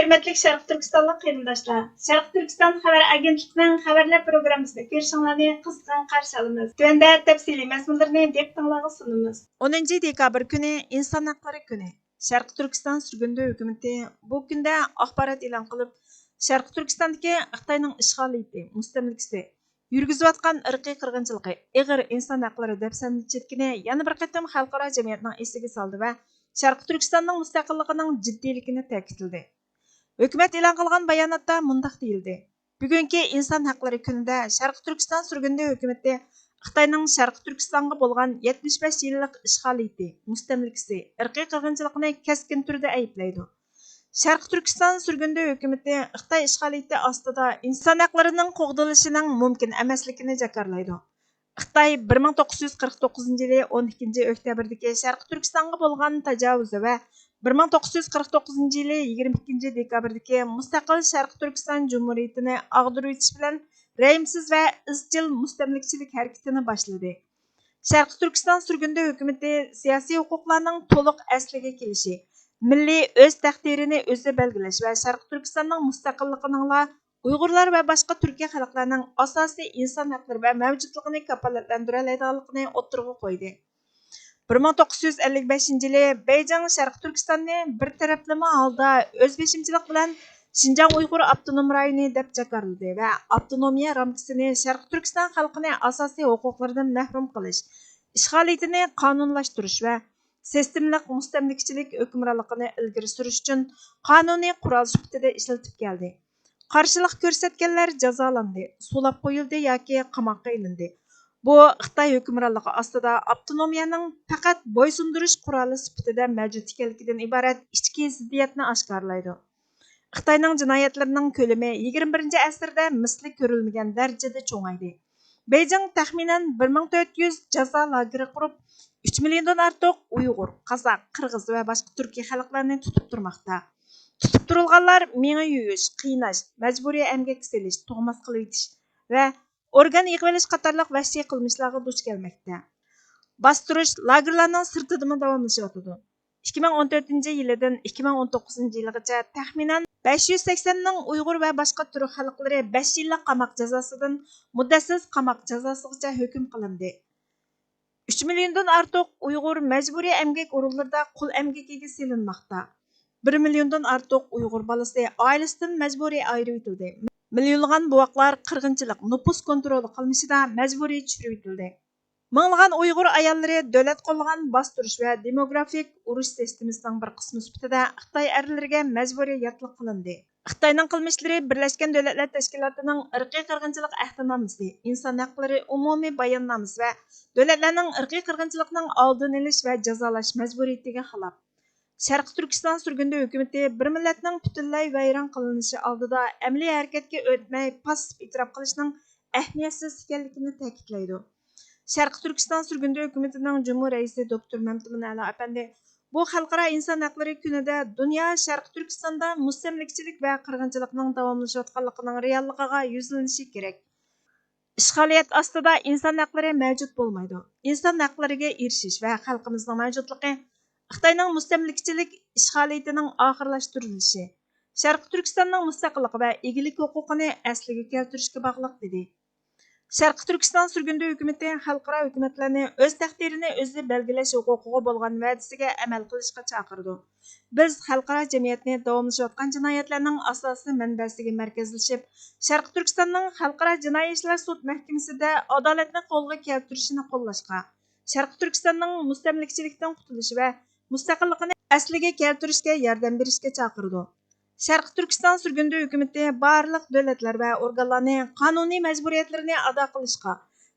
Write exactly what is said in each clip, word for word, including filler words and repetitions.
ھۆرمەتلىك شەرقىي تۈركىستانلىق قېرىنداشلار، شەرقىي تۈركىستان خەۋەر ئاگېنتلىقىنىڭ خەۋەرلەر پروگراممىسىنى كۆرۈشۈڭلارنى قىزغىن قارشى ئالىمىز. تۆۋەندە تەپسىلىي مەزمۇنلىرىنى دىققىتىڭلارغا سۇنىمىز. ئونىنچى دېكابىر كۈنى ئىنسان ھەقلىرى كۈنى. شەرقىي تۈركىستان سۈرگۈندە ھۆكۈمىتى بۇ كۈندە ئاخبارات ئېلان قىلىپ، شەرقىي تۈركىستاندىكى خىتاينىڭ ئىشغالىيىتى، مۇستەملىكىسى، يۈرگۈزۈۋاتقان ئىرقىي قىرغىنچىلىقى، ئېغىر ئىنسان ھەقلىرى دەپسەندە چېتىكىنى يەنە بىر قېتىم خەلقئارا جەمئىيەتنىڭ ئېسىگە سالدى ۋە شەرقىي تۈركىستاننىڭ مۇستەقىللىقىنىڭ جىددىيلىكىنى تەكىتلىدى. ھۆكۈمەت ئېلان قىلغان باياناتتا مۇنداق دېيىلدى: بۈگۈنكى ئىنسان ھەقلىرى كۈنىدە شەرقىي تۈركىستان سۈرگۈندە ھۆكۈمىتى خىتاينىڭ شەرقىي تۈركىستانغا بولغان يەتمىش بەش يىللىق ئىشغالىيىتى، مۇستەملىكىسى، ئىرقىي قىرغىنچىلىقىنى كەسكىن تۈردە ئەيىبلەيدۇ. شەرقىي تۈركىستان سۈرگۈندە ھۆكۈمىتى خىتاي ئىشغالىيىتى ئاستىدا ئىنسان ھەقلىرىنىڭ قوغدىلىشىنىڭ مۇمكىن ئەمەسلىكىنى جاكارلايدۇ. خىتاي بىر مىڭ توققۇز يۈز قىرىق توققۇزىنچى يىلى ئون ئىككىنچى ئۆكتەبىردىكى شەرقىي تۈركىستانغا بولغان تاجاۋۇزى ۋە بىر مىڭ توققۇز يۈز قىرىق توققۇزىنچى يىلى يىگىرمە ئىككىنچى دېكابىردىكى مۇستەقىل شەرقىي تۈركىستان جۇمھۇرىيىتىنى ئاغدۇرۇۋېتىش بىلەن رەھىمسىز ۋە ئىزچىل مۇستەملىكىچىلىك ھەرىكىتىنى باشلىدى. شەرقىي تۈركىستان سۈرگۈندە ھۆكۈمىتى سىياسىي ھوقۇقلارنىڭ تولۇق ئەسلىگە كېلىشى، مىللىي ئۆز تەقدىرىنى ئۆزى بەلگىلەش ۋە شەرقىي تۈركىستاننىڭ مۇستەقىللىقىنىڭلا ئۇيغۇرلار ۋە باشقا تۈركىي خەلقلەرنىڭ ئاساسىي ئىنسان ھەقلىرى ۋە مەۋجۇتلۇقىنى كاپالەتلەندۈرەلەيدىغانلىقىنى ئوتتۇرىغا قويدى. بىر مىڭ توققۇز يۈز ئەللىك بەشىنچى يىلى بېيجىڭ شەرقىي تۈركىستاننى بىر تەرەپلىمە ھالدا ئۆزبېشىمچىلىق بىلەن شىنجاڭ ئۇيغۇر ئاپتونوم رايونى دەپ جاكارلىدى ۋە ئاپتونومىيە رامكىسىنى شەرقىي تۈركىستان خەلقىنى ئاساسىي ھوقۇقلىرىدىن مەھرۇم قىلىش، ئىشغالىيىتىنى قانۇنلاشتۇرۇش ۋە سىستېمىلىق مۇستەملىكىچىلىك ھۆكۈمرانلىقىنى ئىلگىرى سۈرۈش ئۈچۈن قانۇنىي قورال سۈپىتىدە ئىشلىتىپ كەلدى. قارشىلىق كۆرسەتكەنلەر جازالىندى، سولاپ قويۇلدى ياكى قاماققا ئېلىندى. بۇ خىتاي ھۆكۈمرانلىقى ئاستىدا ئاپتونومىيەنىڭ پەقەت بويسۇندۇرۇش قورالى سۈپىتىدە مەۋجۇت ئىكەنلىكىدىن ئىبارەت ئىچكى زىددىيەتنى ئاشكارىلايدۇ. خىتاينىڭ جىنايەتلىرىنىڭ كۆلىمى يىگىرمە بىرىنچى ئەسىردە مىسلى كۆرۈلمىگەن دەرىجىدە چوڭايدى. بېيجىڭ تەخمىنەن بىر مىڭ تۆت يۈز جازا لاگېرى قۇرۇپ، ئۈچ مىليوندىن ئارتۇق ئۇيغۇر، قازاق، قىرغىز ۋە باشقا تۈركىي خەلقلەرنى تۇتۇپ تۇرماقتا. تۇتۇپ تۇرۇلغانلار مېڭە يۇيۇش، قىيناش، مەجبۇرىي ئەمگەككە سېلىش، توڭماس قىلىۋېتىش ۋە ئورگان يىغىۋېلىش قاتارلىق ۋەھشىي قىلمىشلارغا دۇچ كەلمەكتە. باستۇرۇش لاگېرلارنىڭ سىرتىدىمۇ داۋاملىشىۋاتىدۇ. ئىككى مىڭ ئون تۆتىنچى يىلىدىن ئىككى مىڭ ئون توققۇزىنچى يىلىغىچە تەخمىنەن بەش يۈز سەكسەن مىڭ ئۇيغۇر ۋە باشقا تۈرك خەلقلىرى بەش يىللىق قاماق جازاسىدىن مۇددەتسىز قاماق جازاسىغىچە ھۆكۈم قىلىندى. ئۈچ مىليوندىن ئارتۇق ئۇيغۇر مەجبۇرىي ئەمگەك ئورۇنلىرىدا قۇل ئەمگىكىگە سېلىنماقتا. بىر مىليوندىن ئارتۇق ئۇيغۇر بالىسى ئائىلىسىدىن مەجبۇرىي ئايرىۋېتىلدى. مىليونلىغان بوۋاقلار قىرغىنچىلىق، نوپۇس كونترولى قىلمىشىدا مەجبۇرىي چۈشۈرۈۋېتىلدى. مىڭلىغان ئۇيغۇر ئاياللىرى دۆلەت قوللىغان باستۇرۇش ۋە دېموگرافىك ئۇرۇش سىستېمىسىنىڭ بىر قىسمى سۈپىتىدە خىتاي ئەرلىرىگە مەجبۇرىي ياتلىق قىلىندى. خىتاينىڭ قىلمىشلىرى بىرلەشكەن دۆلەتلەر تەشكىلاتىنىڭ ئىرقىي قىرغىنچىلىق ئەھدىنامىسى، ئىنسان ھەقلىرى ئومۇمىي باياننامىسى ۋە دۆلەتلەرنىڭ ئىرقىي قىرغىنچىلىقنىڭ ئالدىنى ئېلىش ۋە جازالاش مەجبۇرىيىتىگە خىلاپ. شەرقىي تۈركىستان سۈرگۈندە ھۆكۈمىتى بىر مىللەتنىڭ پۈتۈنلەي ۋەيران قىلىنىشى ئالدىدا ئەمەلىي ھەرىكەتكە ئۆتمەي، پاسسىپ ئېتىراپ قىلىشنىڭ ئەھمىيەتسىز ئىكەنلىكىنى تەكىتلەيدۇ. شەرقىي تۈركىستان سۈرگۈندە ھۆكۈمىتىنىڭ جۇمھۇر رەئىسى دوكتور مەمتىمىن ئەلا ئەپەندى بۇ خەلقئارا ئىنسان ھەقلىرى كۈنىدە دۇنيا شەرقىي تۈركىستاندا مۇستەملىكىچىلىك ۋە قىرغىنچىلىقنىڭ داۋاملىشىۋاتقانلىقىنىڭ رېئاللىقىغا يۈزلىنىشى كېرەك. ئىشغالىيەت ئاستىدا ئىنسان ھەقلىرى مەۋجۇت بولمايدۇ. ئىنسان ھەقلىرىگە ئېرىشىش ۋە خەلقىمىزنىڭ مەۋجۇتلۇقى خىتاينىڭ مۇستەملىكىچىلىك ئىشغالىيىتىنىڭ ئاخىرلاشتۇرۇلۇشى، شەرقىي تۈركىستاننىڭ مۇستەقىللىقى ۋە ئىگىلىك ھوقۇقىنى ئەسلىگە كەلتۈرۈشكە باغلىق، دېدى. شەرقىي تۈركىستان سۈرگۈندە ھۆكۈمىتى خەلقئارا ھۆكۈمەتلەرنى ئۆز تەقدىرىنى ئۆزى بەلگىلەش ھوقۇقىغا بولغان ۋەدىسىگە ئەمەل قىلىشقا چاقىرىدۇ. بىز خەلقئارا جەمئىيەتنى داۋاملىشىۋاتقان جىنايەتلەرنىڭ ئاساسىي مەنبەسىگە مەركەزلىشىپ، شەرقىي تۈركىستاننىڭ خەلقئارا جىنايى ئىشلار سوت مەھكىمىسىدە ئادالەتنى قولغا كەلتۈرۈشىنى قوللاشقا، شەرقىي تۈركىستاننىڭ مۇستەملىكىچىلىكتىن قۇتۇلۇشى ۋە مۇستەقىللىقىنى ئەسلىگە كەلتۈرۈشكە ياردەم بېرىشكە چاقىرىدۇ. شەرقىي تۈركىستان سۈرگۈندە ھۆكۈمىتى بارلىق دۆلەتلەر ۋە ئورگانلارنى قانۇنىي مەجبۇرىيەتلىرىنى ئادا قىلىشقا،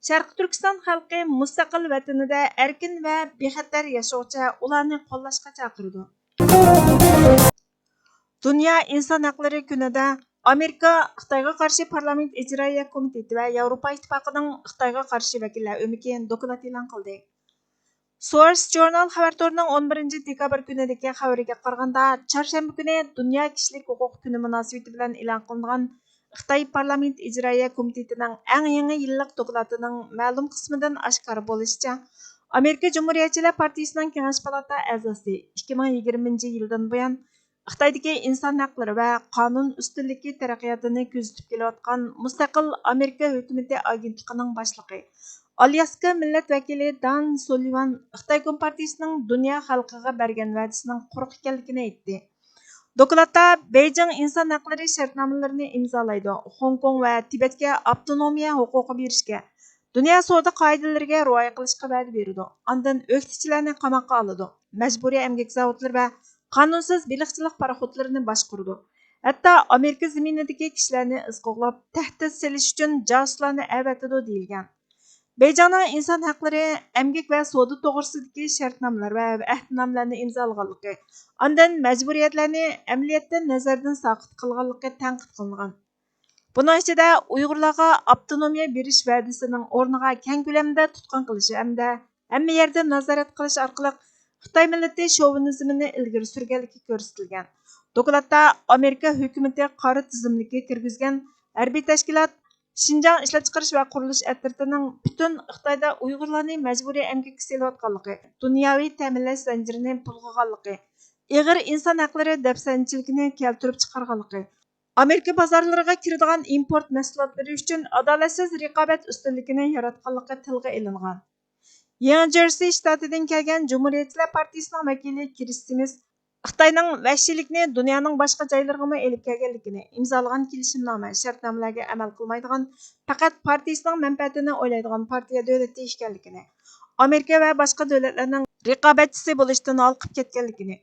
شەرقىي تۈركىستان خەلقى مۇستەقىل ۋەتىنىدە ئەركىن ۋە بىخەتەر ياشىغۇچە ئۇلارنى قوللاشقا چاقىرىدۇ. دۇنيا ئىنسان ھەقلىرى كۈنىدە ئامېرىكا خىتايغا قارشى پارلامېنت ئىجرائىيە كومىتېتى ۋە ياۋروپا ئىتتىپاقىنىڭ خىتايغا قارشى ۋەكىللەر ئۆمىكى دوكلات ئېلان قىلدى. سورس ژۇرنال خەۋەر تورىنىڭ ئون بىرىنچى دېكابىر كۈنىدىكى خەۋىرىگە قارىغاندا، چارشەنبە كۈنى دۇنيا كىشىلىك ھوقۇق كۈنى مۇناسىۋىتى بىلەن ئېلان قىلىنغان خىتاي پارلامېنت ئىجرائىيە كومىتېتىنىڭ ئەڭ يېڭى يىللىق دوكلاتىنىڭ مەلۇم قىسمىدىن ئاشكارا بولۇشىچە، ئامېرىكا جۇمھۇرىيەتچىلەر پارتىيىسىنىڭ كېڭەش پالاتا ئەزاسى، ئىككى مىڭ يىگىرمىنچى يىلدىن بۇيان خىتايدىكى ئىنسان ھەقلىرى ۋە قانۇن ئۈستۈنلۈكى تەرەققىياتىنى كۆزىتىپ كېلىۋاتقان مۇستەقىل ئامېرىكا ھۆكۈمىتى ئاگېنتلىقىنىڭ باشلىقى، ئالياسكا مىللەت ۋەكىلى دان سۇلىۋان خىتاي كومپارتىيىسىنىڭ دۇنيا خەلقىگە بەرگەن ۋەدىسىنىڭ قۇرۇق ئىكەنلىكىنى ئېيتتى. دوكلاتتا بېيجىڭ ئىنسان ھەقلىرى شەرتنامىلىرىنى ئىمزالايدۇ، خوڭكوڭ ۋە تىبەتكە ئاپتونومىيە ھوقۇقى بېرىشكە، دۇنيا سودا قائىدىلىرىگە رىئايە قىلىشقا ۋەدە بېرىدۇ، ئاندىن ئۆكتىچىلەرنى قاماققا ئالىدۇ، مەجبۇرىي ئەمگەك زاۋۇتلىرى ۋە قانۇنسىز بېلىقچىلىق پاراخوتلىرىنى باشقۇرىدۇ، ھەتتا ئامېرىكا زېمىنىدىكى كىشىلەرنى ئىز قوغلاپ، تەھدىت سېلىش ئۈچۈن جاسۇسلارنى ئەۋەتىدۇ، دېيىلگەن. بېيجىڭنىڭ ئىنسان ھەقلىرى، ئەمگەك ۋە سودا توغرىسىدىكى شەرتنامىلەر ۋە ئەھدىنامىلەرنى ئىمزالىغانلىقى، ئاندىن مەجبۇرىيەتلەرنى ئەمەلىيەتتە نەزەردىن ساقىت قىلغانلىقى تەنقىد قىلىنغان. بۇنىڭ ئىچىدە ئۇيغۇرلارغا ئاپتونومىيە بېرىش ۋەدىسىنىڭ ئورنىغا كەڭ كۆلەمدە تۇتقۇن قىلىش ھەمدە ھەممە يەردە نازارەت قىلىش ئارقىلىق خىتاي مىللىتى شوۋىنىزمىنى ئىلگىرى سۈرگەنلىكى كۆرسىتىلگەن. دوكلاتتا ئامېرىكا ھۆكۈمىتى قارا تىزىملىككە كىرگۈزگەن ھەربىي تەشكىلات شىنجاڭ ئىشلەپچىقىرىش ۋە قۇرۇلۇش ئەترىتىنىڭ پۈتۈن خىتايدا ئۇيغۇرلارنى مەجبۇرىي ئەمگەككە سېلىۋاتقانلىقى، دۇنياۋى تەمىنلەش زەنجىرىنى بۇلغىغانلىقى، ئېغىر ئىنسان ھەقلىرى دەپسەندىچىلىكىنى كەلتۈرۈپ چىقارغانلىقى، ئامېرىكا بازارلىرىغا كىرىدىغان ئىمپورت مەھسۇلاتلىرى ئۈچۈن ئادالەتسىز رىقابەت ئۈستۈنلۈكىنى ياراتقانلىقى تىلغا ئېلىنغان. يېڭى جېرسى شتاتىدىن كەلگەن جۇمھۇرىيەتچىلەر پارتىيىسىنىڭ ۋەكىلى كرىس سىمىس خىتاينىڭ ۋەھشىيلىكنى دۇنيانىڭ باشقا جايلىرىغىمۇ ئېلىپ كەلگەنلىكىنى، ئىمزالىغان كېلىشىمنامە، شەرتنامىلەرگە ئەمەل قىلمايدىغان، پەقەت پارتىيىسىنىڭ مەنپەئەتىنى ئويلايدىغان پارتىيە دۆلىتى ئىكەنلىكىنى، ئامېرىكا ۋە باشقا دۆلەتلەرنىڭ رىقابەتچىسى بولۇشتىن ھالقىپ كەتكەنلىكىنى،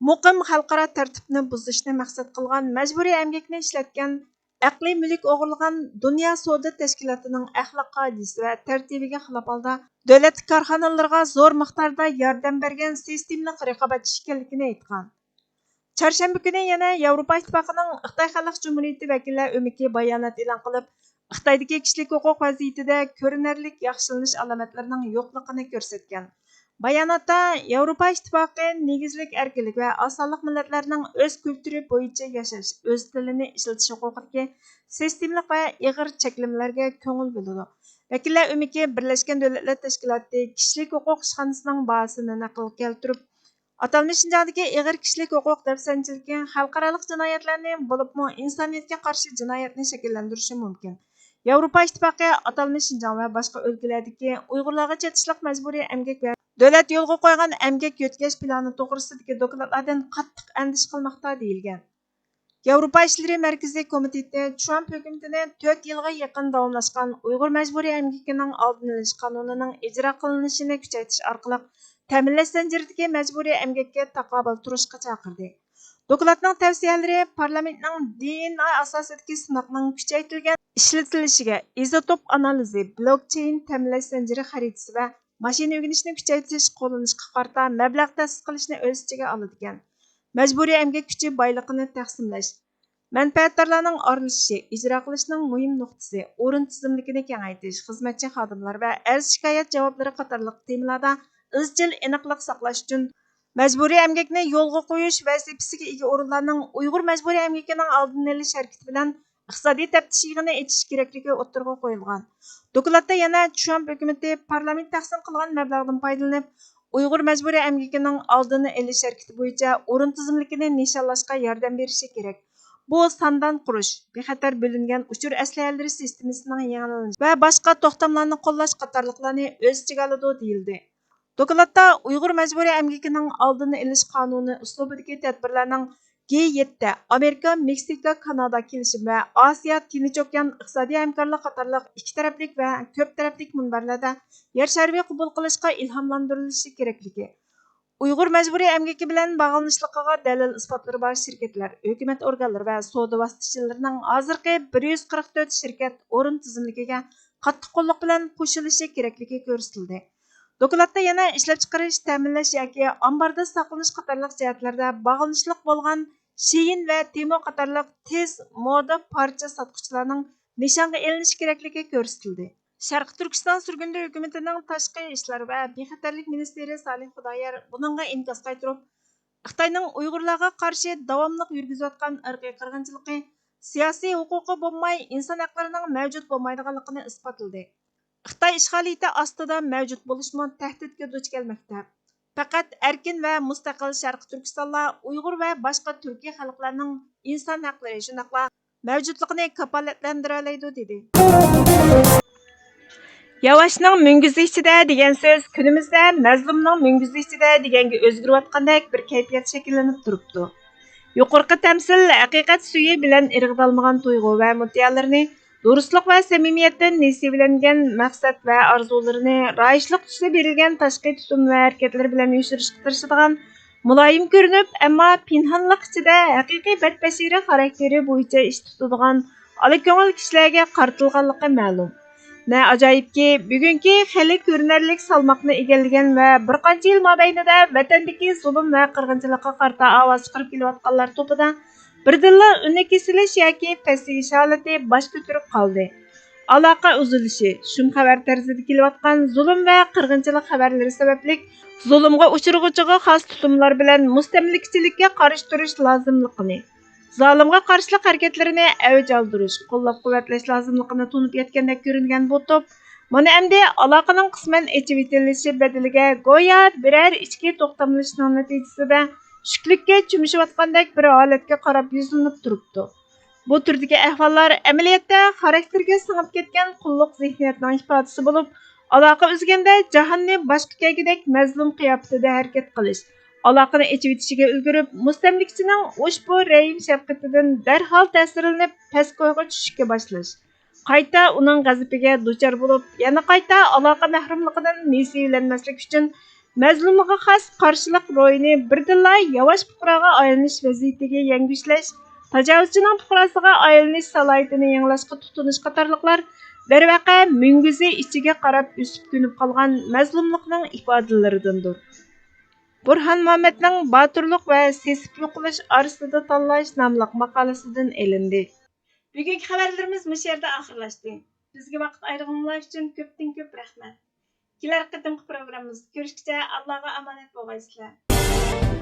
مۇقىم خەلقئارا تەرتىپنى بۇزۇشنى مەقسەت قىلغان مەجبۇرىي ئەمگەكنى ئىشلەتكەن، ئەقلىي مۈلۈك ئوغرىلىغان، دۇنيا سودا تەشكىلاتىنىڭ ئەخلاق قائىدىسى ۋە تەرتىپىگە خىلاپ ھالدا دۆلەت كارخانىلىرىغا زور مىقداردا ياردەم بەرگەن سىستېمىلىق رىقابەتچى ئىكەنلىكىنى ئېيتقان. چارشەنبە كۈنى يەنە ياۋروپا ئىتتىپاقىنىڭ خىتاي خەلق جۇمھۇرىيىتى ۋەكىللەر ئۆمىكى بايانات ئېلان قىلىپ، خىتايدىكى كىشىلىك ھوقۇق ۋەزىيىتىدە كۆرۈنەرلىك ياخشىلىنىش ئالامەتلىرىنىڭ يوقلۇقىنى كۆرسەتكەن. باياناتتا ياۋروپا ئىتتىپاقى نېگىزلىك ئەركىنلىك ۋە ئاز سانلىق مىللەتلەرنىڭ ئۆز كۈلتۈرى بويىچە ياشاش، ئۆز تىلىنى ئىشلىتىش ھوقۇقىدىكى سىستېمىلىق ۋە ئېغىر چەكلىمىلەرگە كۆڭۈل بۆلىدۇ. ۋەكىللەر ئۆمىكى بىرلەشكەن دۆلەتلەر تەشكىلاتى كىشىلىك ھوقۇق ئىشخانىسىنىڭ باھاسىنى نەقىل كەلتۈرۈپ، ئاتالمىش شىنجاڭدىكى ئېغىر كىشىلىك ھوقۇق دەپسەندىچىلىكى خەلقئارالىق جىنايەتلەرنى، بولۇپمۇ ئىنسانىيەتكە قارشى جىنايەتنى شەكىللەندۈرۈشى مۇمكىن. ياۋروپا ئىتتىپاقى ئاتالمىش شىنجاڭ ۋە باشقا ئۆلكىلەردىكى ئۇيغۇرلارغا چېتىشلىق مەجبۇرىي ئەمگەك ۋە دۆلەت يولغا قويغان ئەمگەك يۆتكەش پىلانى توغرىسىدىكى دوكلاتلاردىن قاتتىق ئەندىشە قىلماقتا، دېيىلگەن. ياۋروپا ئىشلىرى مەركىزىي كومىتېتى ترامپ ھۆكۈمىتىنى تۆت يىلغا يېقىن داۋاملاشقان ئۇيغۇر مەجبۇرىي ئەمگىكىنىڭ ئالدىنى ئېلىش قانۇنىنىڭ ئىجرا قىلىنىشىنى كۈچەيتىش ئارقىلىق تەمىنلەش زەنجىرىدىكى مەجبۇرىي ئەمگەككە تاقابىل تۇرۇشقا چاقىردى. دوكلاتنىڭ تەۋسىيەلىرى پارلامېنتنىڭ دى ئېن ئاي ئاساسىدىكى سىناقنىڭ كۈچەيتىلگەن ئىشلىتىلىشىگە، ئىزوتوپ ئانالىزى، بلوكچېين تەمىنلەش زەنجىرى خەرىتىسى ۋە ماشىنا ئۆگىنىشنى كۈچەيتىش، قوللىنىشقا قارىتا مەبلەغ تەسىس قىلىشنى ئۆز ئىچىگە ئالىدىكەن. مەجبۇرىي ئەمگەك كۈچى بايلىقىنى تەقسىملەش، مەنپەئەتدارلارنىڭ ئارىلىشىشى، ئىجرا قىلىشنىڭ مۇھىم نۇقتىسى، ئورۇن تىزىملىكىنى كېڭەيتىش، خىزمەتچى خادىملار ۋە ئەرز-شىكايەت جاۋابلىرى قاتارلىق تېمىلاردا ئىزچىل ئېنىقلىق ساقلاش ئۈچۈن، مەجبۇرىي ئەمگەكنى يولغا قويۇش ۋەزىپىسىگە ئىگە ئورۇنلارنىڭ ئۇيغۇر مەجبۇرىي ئەمگىكىنىڭ ئالدىنى ئېلىش ھەرىكىتى بىلەن ئىقتىسادىي تەپتىش يىغىنى ئېچىش كېرەكلىكى ئوتتۇرىغا قويۇلغان. دوكلاتتا يەنە ترامپ ھۆكۈمىتى پارلامېنت تەقسىم قىلغان مەبلەغدىن پايدىلىنىپ، ئۇيغۇر مەجبۇرىي ئەمگىكىنىڭ ئالدىنى ئېلىش ھەرىكىتى بويىچە ئورۇن تىزىملىكىنى نىشانلاشقا ياردەم بېرىشى كېرەك. بۇ ساندان قۇرۇش، بىخەتەر بۆلۈنگەن ئۇچۇر ئەسلىھەلىرى سىستېمىسىنىڭ يېڭىلىنىشى ۋە باشقا توختاملارنى قوللاش قاتارلىقلارنى ئۆز ئىچىگە ئالىدۇ، دېيىلدى. دوكلاتتا ئۇيغۇر مەجبۇرىي ئەمگىكىنىڭ ئالدىنى ئېلىش قانۇنى ئۇسلۇبىدىكى تەدبىرلەرنىڭ جى يەتتە، ئامېرىكا، مېكسىكا، كانادا كېلىشىمى ۋە ئاسىيا، تىنچ ئوكيان ئىقتىسادىي ھەمكارلىق قاتارلىق ئىككى تەرەپلىك ۋە كۆپ تەرەپلىك مۇنبەرلەردە يەر شارىنى قوبۇل قىلىشقا ئىلھاملاندۇرۇلۇشى كېرەكلىكى، ئۇيغۇر مەجبۇرىي ئەمگىكى بىلەن باغلىنىشلىقىغا دەلىل-ئىسپاتلىرى بار شىركەتلەر، ھۆكۈمەت ئورگانلىرى ۋە سودا ۋاسىتىچىلىرىنىڭ ھازىرقى بىر يۈز قىرىق تۆت شىركەت ئورۇن تىزىملىكىگە قاتتىق قوللۇق بىلەن قوشۇلۇشى كېرەكلىكى كۆرسىتىلدى. دوكلاتتا يەنە ئىشلەپچىقىرىش، تەمىنلەش ياكى ئامباردا ساقلىنىش قاتارلىق جەھەتلەردە باغلىنىشلىق بولغان شېيىن ۋە تېمو قاتارلىق تېز مودا پارچە ساتقۇچىلارنىڭ نىشانغا ئېلىنىشى كېرەكلىكى كۆرسىتىلدى. شەرقىي تۈركىستان سۈرگۈندە ھۆكۈمىتىنىڭ تاشقى ئىشلار ۋە بىخەتەرلىك مىنىستىرى سالىھ خۇدايار بۇنىڭغا ئىنكاس قايتۇرۇپ، خىتاينىڭ ئۇيغۇرلارغا قارشى داۋاملىق يۈرگۈزۈۋاتقان ئىرقىي قىرغىنچىلىقى، سىياسىي ھوقۇقى بولماي، ئىنسان ھەقلىرىنىڭ مەۋجۇت بولمايدىغانلىقىنى ئىسپاتلىدى. خىتاي ئىشغالىيىتى ئاستىدا مەۋجۇت بولۇشمۇ تەھدىتكە دۇچ كەلمەكتە. پەقەت ئەركىن ۋە مۇستەقىل شەرقىي تۈركىستانلا ئۇيغۇر ۋە باشقا تۈركىي خەلقلەرنىڭ ئىنسان ھەقلىرى، شۇنداقلا مەۋجۇتلۇقىنى كاپالەتلەندۈرەلەيدۇ، دېدى. ياۋاشنىڭ مۈڭگۈزى ئىچىدە دېگەن سۆز كۈنىمىزدە مەزلۇمنىڭ مۈڭگۈزى ئىچىدە دېگەنگە ئۆزگىرىۋاتقاندەك بىر كەيپىيات شەكىللىنىپ تۇرۇپتۇ. يۇقىرىقى تەمسىل ھەقىقەت سۈيى بىلەن ئىرغىتالمىغان تۇيغۇ ۋە مۇددىئالىرىنى، دۇرۇسلۇق ۋە سەمىمىيەتتىن نېسىۋىلەنگەن مەقسەت ۋە ئارزۇلىرىنى، رايىشلىق تۈستە بېرىلگەن تاشقى تۇتۇم ۋە ھەرىكەتلىرى بىلەن يوشۇرۇشقا تىرىشىدىغان، مۇلايىم كۆرۈنۈپ، ئەمما پىنھانلىق ئىچىدە ھەقىقىي بەتبەشىرە خاراكتېرى بويىچە ئىش تۇتىدىغان ئالا كۆڭۈل كىشىلەرگە قارىتىلغانلىقى مەلۇم. نە ئاجايىپكى، بۈگۈنكى خېلى كۆرۈنەرلىك سالماقنى ئىگىلىگەن ۋە بىر قانچە يىل مابەينىدە ۋەتەندىكى زۇلۇم ۋە قىرغىنچىلىققا قارىتا ئاۋاز چىقىرىپ كېلىۋاتقانلار توپىدا بىردىنلا ئۈنى كېسىلىش ياكى پەسىيىش ھالىتى باش كۆتۈرۈپ قالدى. ئالاقە ئۈزۈلۈشى، شۇم خەۋەر تەرزىدە كېلىۋاتقان زۇلۇم ۋە قىرغىنچىلىق خەۋەرلىرى سەۋەبلىك زۇلۇمغا ئۇچرىغۇچىغا خاس تۇتۇملار بىلەن مۇستەملىكىچىلىككە قارشى تۇرۇش لازىملىقىنى، زالىمغا قارشىلىق ھەرىكەتلىرىنى ئەۋج ئالدۇرۇش، قوللاپ-قۇۋۋەتلەش لازىملىقىنى تونۇپ يەتكەندەك كۆرۈنگەن بۇ توپ، مانا ئەمدى ئالاقىنىڭ قىسمەن ئېچىۋېتىلىشى بەدىلىگە گويا بىرەر ئىچكى توختاملىشىشنىڭ نەتىجىسىدە چۈشكۈنلۈككە چۆمۈشۈۋاتقاندەك بىر ھالەتكە قاراپ يۈزلىنىپ تۇرۇپتۇ. بۇ تۈردىكى ئەھۋاللار ئەمەلىيەتتە خاراكتېرگە سىڭىپ كەتكەن قۇللۇق زېھنىيەتنىڭ ئىپادىسى بولۇپ، ئالاقە ئۈزگەندە جاھاننى باشقا كەلگۈدەك مەزلۇم قىياپىتىدە ھەرىكەت قىلىش، ئالاقىنى ئېچىۋېتىشىگە ئۈلگۈرۈپ، مۇستەملىكىچىنىڭ ئۇشبۇ رەھىم-شەپقىتىدىن دەرھال تەسىرلىنىپ، پەس كويغا چۈشۈشكە باشلاش، قايتا ئۇنىڭ غەزىپىگە دۇچار بولۇپ، يەنە قايتا ئالاقە مەھرۇملۇقىدىن نېسىۋىلەنمەسلىك ئۈچۈن، مەزلۇمغا خاس قارشىلىق روھىنى بىردىنلا ياۋاش پۇقراغا ئايلىنىش ۋەزىيىتىگە يەڭگۈشلەش، تاجاۋۇزچىنىڭ پۇقراسىغا ئايلىنىش سالاھىيىتىنى يېڭىلاشقا تۇتۇنۇش قاتارلىقلار، دەرۋەقە، مۈڭگۈزى ئىچىگە قاراپ ئۆسۈپ-كۆنۈپ قالغان مەزلۇملۇقنىڭ ئىپادىلىرىدىندۇر. بۇرھان مۇھەممەدنىڭ باتۇرلۇق ۋە سېسىپ يوقىلىش ئارىسىدا تاللاش ناملىق ماقالىسىدىن ئېلىندى. بۈگۈنكى خەۋەرلىرىمىز مۇشۇ يەردە ئاخىرلاشتى. بىزگە ۋاقىت ئايرىغىنىڭلار ئۈچۈن كۆپتىن كۆپ رەھمەت. كېلەر قېتىمقى پروگراممىمىزدا كۆرۈشكىچە ئاللاغا ئامانەت بولغايسىلەر.